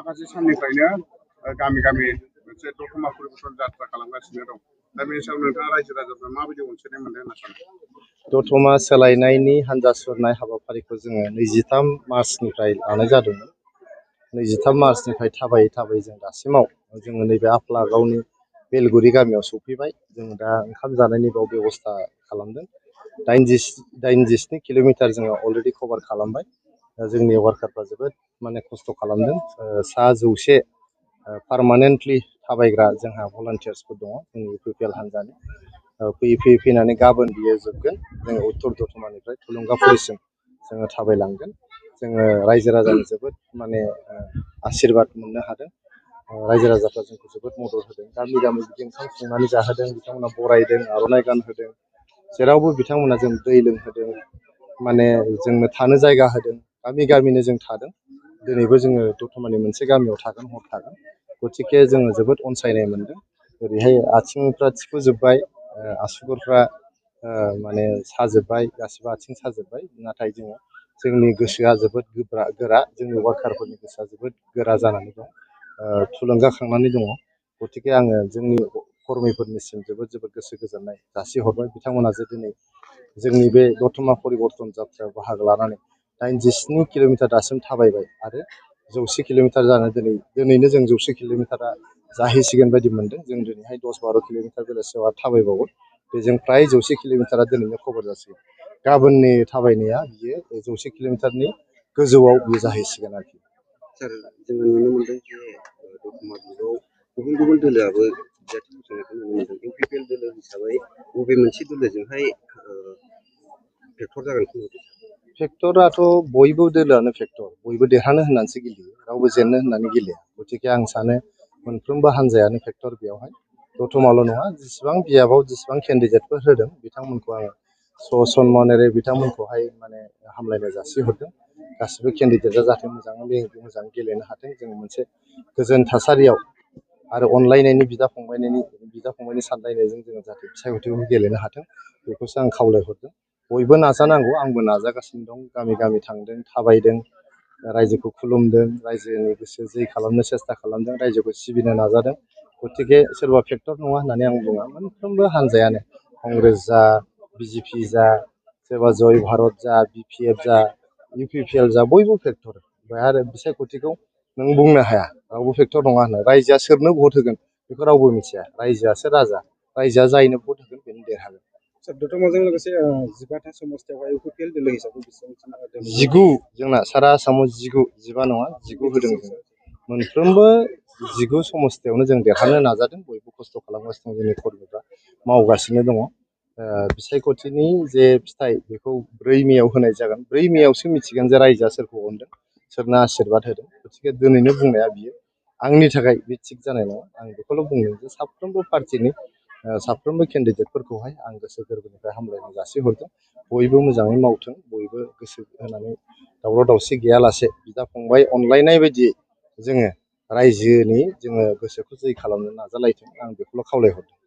माखासे साननिफ्रायनो गामि गामि मोनसे दतमा परिबर्तन जात्रा खालामगासिनो दं। दा बेनि सायाव नोंथाङा रायजो राजाफ्रा माबायदि अनसायनाय मोनदों होनना सानो? दतमा सोलायनायनि हान्जा सुरनाय हाबाफारिखौ जोङो 23 मार्चनिफ्राय लानाय जादोंमोन। 23 मार्चनिफ्राय थाबायै थाबायै जों दासिमाव जोङो नैबे आफलागावनि बेलगुरि गामियाव सफैबाय। जों दा ओंखाम जानायनि बाव बेबस्था खालामदों। 87 किल'मिटार जोङो अलरेडि कभार खालामबाय। जोंनि वार्कारफ्रा जोबोद खस्थ' खालामदों। सा 100 पार्मानेन्टलि थाबायग्रा जोंहा भलान्टियार्सफोर दङ जोंनि इउपिपिएल हान्जानि। फैयै फैनानै गाबोन बियो जोबगोन। जोङो उत्तर दतमानिफ्राय थुलुंगाफुरिसिम जोङो थाबायलांगोन। जोङो रायजो राजानि जोबोद आशीर्बाद मोननो हादों। रायजो राजाफ्रा जोंखौ जोबोद मदद होदों। गामि गामि बिदि ओंखाम संनानै जाहोदों, बिथांमोना बरायदों, आर'नाइ गानहोदों। जेरावबो बिथांमोना जों दै लोंहोदों, जोंनो थानो जायगा होदों। गामि गामिनो जों थादों। दिनैबो जोङो दतमानि मोनसे गामियाव थागोन, हर थागोन। गतिके जोङो जोबोद अनसायनाय मोनदों। ओरैहाय आथिंफ्रा थिफुजोब्बाय, आसुगुरफ्रा साजोब्बाय, गासिबो आथिं साजोब्बाय। नाथाय जोंनि गोसोआ जोबोद गोरा, जोंनि वार्कारफोरनि गोसोआ जोबोद गोरा जानानै दं, थुलुंगाखांनानै दङ। गतिके आङो जोंनि कर्मिफोरनिसिम जोबोद गोसो गोजोननाय जासिहरबाय। बिथांमोना जे दिनै जोंनि बे दतमा परिबर्तन जात्रायाव बाहागो लानानै 87 किल'मिटार दासिम थाबायबाय आरो 100 किल'मिटार जानो दिनैनो जों 100 किल'मिटारा जाहैसिगोन बायदि मोनदों। जों दिनैहाय 10-12 किल'मिटार बेलासियाव आरो थाबायबावगोन। बेजों फ्राय 100 किल'मिटारा दिनैनो कभार जासिगोन। गाबोननि थाबायनाया बियो 100 किल'मिटारनि गोजौआव बियो जाहैसिगोन आरोखि। सार, जोङो नुनो मोनदों जे दतमा ब्लकआव गुबुन गुबुन दोलोआबो बिजाथि फसंनायखौ नुनो मोनदों। इउपिपिएल दोलो हिसाबै बबे मोनसे दोलोजोंहाय फेक्टर जागोनखौ नुदों? फेक्टराथ' बयबो दोलोआनो फेक्टर, बयबो देरहानो होननानैसो गेलेयो, रावबो जेननो होननानै गेलेया। गतिके आं सानो मोनफ्रोमबो हान्जायानो फेक्टर बेयावहाय। दतमाल' नङा, जेसेबां बियाबाव जेसेबां केन्डिडेटफोर होदों बिथांमोनखौ आङो ससनमानेरै बिथांमोनखौहाय हामलायनाय जासिहरदों। गासिबो केन्डिडेटआ जाहाथे मोजां गेलेनो हाथों। जों मोनसे गोजोन थासारियाव आरो अनलायनायनि बिदा फंबायनि सानलायनायजों जोङो जाहाथे फिसायख'थिखौ गेलेनो हाथों, बेखौसो आं खावलायहरदों। बयबो नाजानांगौ, आंबो नाजागासिनो दं। गामि गामि थांदों, थाबायदों, रायजोखौ खुलुमदों, रायजोनि गोसो जै खालामनो सेस्था खालामदों, रायजोखौ सिबिनो नाजादों। गतिके सोरबा फेक्टर नङा होननानै आं बुङा। मोनफ्रोमबो हान्जायानो, कंग्रेस जा, बिजेपि जा, सोरबा जय भारत जा, बिपिएफ जा, इउपिपिएल जा, बयबो फेक्टर। ओमफ्राय आरो बिसायख'थिखौ नों बुंनो हाया, रावबो फेक्टर नङा होनना। रायजोआ सोरनो भट होगोन बेखौ रावबो मिथिया। रायजोआसो राजा, रायजोआ जायनो भट होगोन बेनो देरहागोन। दतमाजों लोगोसे 15था समस्तियावहाय इउपिपिएल दोलो हिसाबै बेसेबां 19 जोंना सारा आसामाव 19 नङा 19 होदों जों। मोनफ्रोमबो 19 समस्तियावनो जों देरहानो नाजादों। बयबो खस्थ' खालामगासिनो दं, जोंनि कर्मिफ्रा मावगासिनो दङ। बिसायख'थिनि जे फिथाइ बेखौ 4 मेआव होनाय जागोन। 4 मेआवसो मिथिगोन जे रायजोआ सोरखौ अनदों, सोरनो आशीर्बाद होदों। गतिके दिनैनो बुंनाया बियो आंनि थाखाय बे थिग जानाय नङा। आं बेखौल' बुंदों जे साफ्रोमबो पार्टिनि साफ्रोमबो केन्डिडेटफोरखौहाय आं गोसो गोरबोनिफ्राय हामलायनाय जासिहरदों। बयबो मोजाङै मावथों, बयबो गोसो होनानै दावराव दावसि गैयालासे बिदा फंबाय अनलायनाय बायदियै जोङो रायजोनि गोसोखौ जै खालामनो नाजालायथों, आं बेखौल' खावलायहरदों।